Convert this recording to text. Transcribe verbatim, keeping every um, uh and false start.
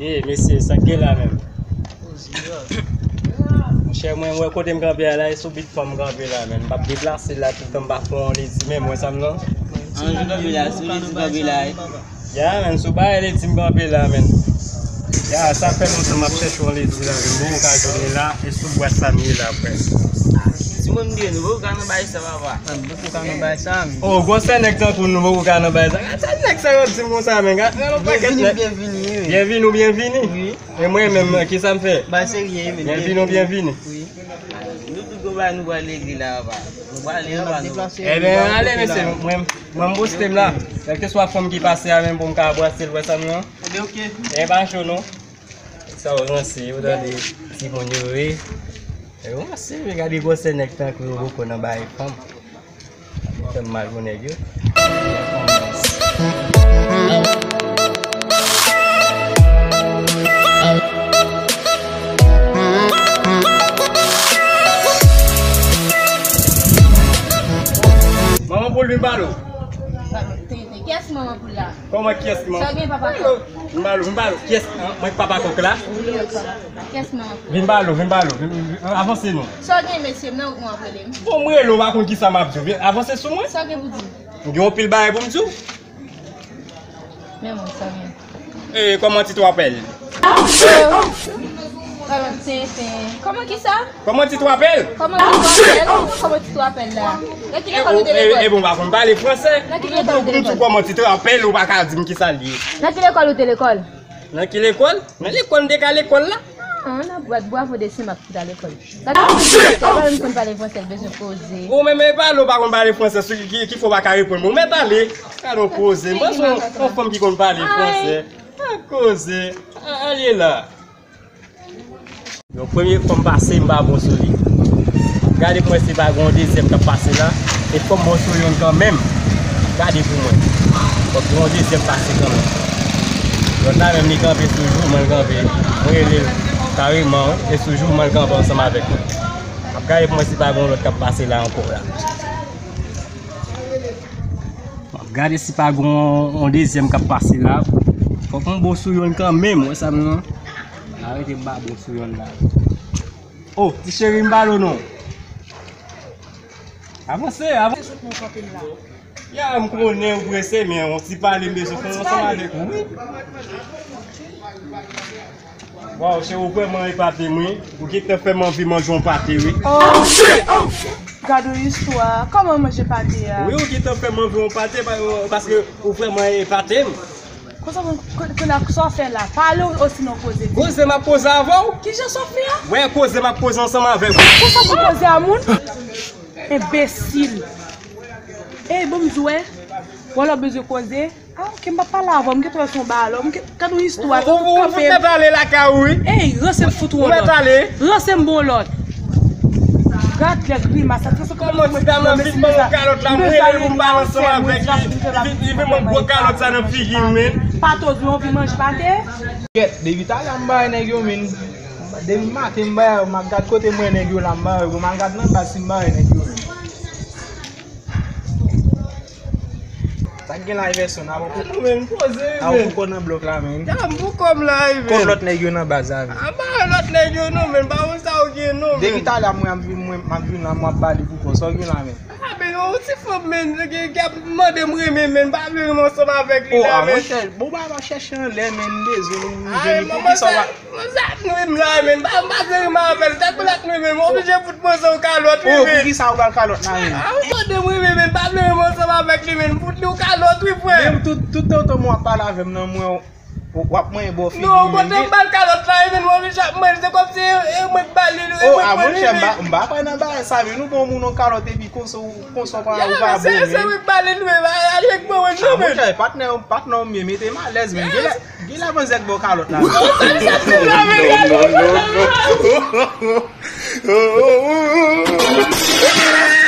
Ey, mesye, sa k gen la menm? Monchè, mwen, mwen kote m kanpe a la, e sou bit pa m kanpe la, menn. M p ap deplase la toutan, m pa fè yon ledi menm, wè sa m nan? An, jan kanpe la, sou ledi kanpe la, wi. Ya, menn, sou bagay ledi m kanpe la, menn. Ya, sa fè lontan m ap chèche yon ledi la, menn. Bon, ou ka jwenn li la, e sou bwat sa m ye la, frè. Si mwen m di nou, ou ka nan bagay sa, papa. Mwen poko ka nan bagay sa, menn. Oh, gwosè nèg tankou nou, poko ka nan bagay sa. Sa nèg sa yo di m konsa, menn. Gade yon pakèt nèg. Byenvini, byenvini, wi. Byenvini, byenvini. Wi. E mwen menm, kisa m fè? Bagay serye, wi, men. Byenvini, byenvini. Wi. Nou tout gon bagay nou pral regle la, papa. Nou pral ale, papa, nou. Ebyen, ale, mesye, mwen, mwen m poste m la. Kèlkeswa fanm ki pase a, menm pou m ka brase l, wè sa m nan. Ebyen, oke. E pa cho, non. Sa yo ranse, yo tande timoun yo, wi. Yo ranse, men gade gwosè nèg tankou yo poko nan bagay fanm. Fè m mal pou nèg yo. Manman poul vin pale w. Tenten, kiyès manman poul la? Kòman kiyès ki manman? Sa gen papa kòk? Vin pale w, vin pale w. Kiyès, an, mwen papa kòk la? Wi, papa. Kiyès manman poul? Vin pale w, vin pale w. Vin, vin, avanse non. Sa gen mesye m nan wout mwen ap rele m. Bon, mwen rele w, pa konn kisa m ap di w. Vin, avanse sou mwen. Sa gen pou di? M gen yon pil bagay pou m di w. Men mwen, sa gen. Eh, comment tu t'appelles? Oh, oh, tenten. Kòman kisa? Comment tu t'appelles? Kòman tu t'appelles? Kòman tu t'appelles la? Nan ki lekòl ou te lekòl? Eh, bon, pa konn pale fransè. Nan ki lekòl ou te lekòl? Comment tu t'appelles, ou pa ka di m kisa l ye. Nan ki lekòl ou te lekòl? Nan ki lekòl? Nan lekòl, m te ka lekòl la. Ah, nan bwat, bravo de Sen Mak pou ta lekòl. Sa ki pou di, se pa menm konn pale fransè, l bezwen koze. Ou menm, e pale, ou pa konn pale fransè, sou ki, ki fè w pa ka reponn mwen. Ou mèt ale. Gade yon koze. M panse yon, yon fanm ki konn pale fransè. A koze. A, ale la. Yon premye fanm pase, m pa bon sou li. Gade pou mwen si pa gen yon dezyèm k ap pase la. E fò m bon sou youn kanmenm. Gade pou mwen. Fòk gen yon dezyèm pase kanmenm. Lòt la menm li kanpe sou jou, mwen kanpe. Mwen rele l kareman, wi. E sou jou, mwen kanpe ansanm avèk mwen. M ap gade pou mwen si pa gen yon lòt k ap pase la ankò la. M ap gade si pa gen yon, yon dezyèm k ap pase la. Fòk m bon sou youn kanmenm, wè sa m nan. Arete m pa bon sou youn la. Oh, ti cheri, m pale w non. Avanse, avanse. Ya, m konnen ou prese, men yon ti pale m bezwen fè ansanm avèk ou, wi. Waw, cheri, ou vrèman epate m, wi. Ou gentan fè m anvi manje yon pate, wi. Oh, gad yon istwa. Kòman manje pate a? Wi, ou gentan fè m anvi yon pate, pa-, paske ou vrèman epate m. Konsa, kon-, kon-, kounye a, sa w fè la? Pale w, osinon koze? Koze m ap koze avè w. Kijan sa w fè a? Wè, koze m ap koze ansanm avèk ou. Konsa pou koze a moun? Enbesil. Ey, bon, m di w, wè. Wè lè w bezwen koze. Ah, ok, m p ap pale avè w. M gentan wè se yon bagay lò. M gen-, gad yon istwa. Ou, ou, ou fout mèt ale lakay ou, wi. Ey, ranse m fout yon lòt. Ou mèt ale. Ranse m bon lòt. Gad lè grimas sa. Kòman ti dam nan vin ban m kalòt la, m rele l pou m pale ansanm avèk li. Li vin, li vin ban m gwo kalòt sa nan figi m, men. Pate w di w anvi manje pate? Kèt, depi talè m ba nèg yo, men. Depi maten m ba yo, m ap gad kote m wè nèg yo la, m ba yo. M al gad nan baz si m ba nèg yo, men. Sa k gen la, Iverson? A w pou kò nan blòk la, men. Ya, m pou kò m la, men. Kot lòt nèg yo nan baz la, men? A pa lòt nèg yo non, men. Pa konn sa w gen non, men. Depi talè mwen ap vin, mwen, m ap vin la, mwen ap pale pou kò. Sa w gen la, men? A, men, yon ti fanm, men, ki, ki ap mande m renmen, men. M pa vle renmen ansanm avèk li la, men. Oh, a, monchè, bon, ba, ba chèche anlè, men. M bezwen nou jwenn li. Poukisa w pa Mwen sa ap nwi m la, men. M pa, m pa vle renmen avè l. Tèt mwen ap nwi, men. M oblije fout mwen se yon kalòt, wi, men. Oh, poukisa ou pral kalòt la, men? A, ou tande m, wi, men, men. M pa vle renmen ansanm avèk li, men. M fout li yon kalòt, wi, frè. Menm tout, tout tan w ap pale avè m nan, mwen, w, w ap manyen bò figi m, men. Non, kote m ba l kalòt la, wi, men. M oblije ap manyen. Se kòmsi e, e mwen k ba li, e mwen k pran li, men. Oh, a, monchè, m pa, m pa kwè nan bagay sa, men. Nou ba yon moun yon kalòt epi konsa w Konsa w pa, ou pa bon, men. Se, se mwen k pale l, men, pa ale ak mwen, non, men. Monchè, patnè, patnè w m ye, mete m alèz, men. Genlè, genlè manzè k ba w kalòt la, men. Non, non, non, non.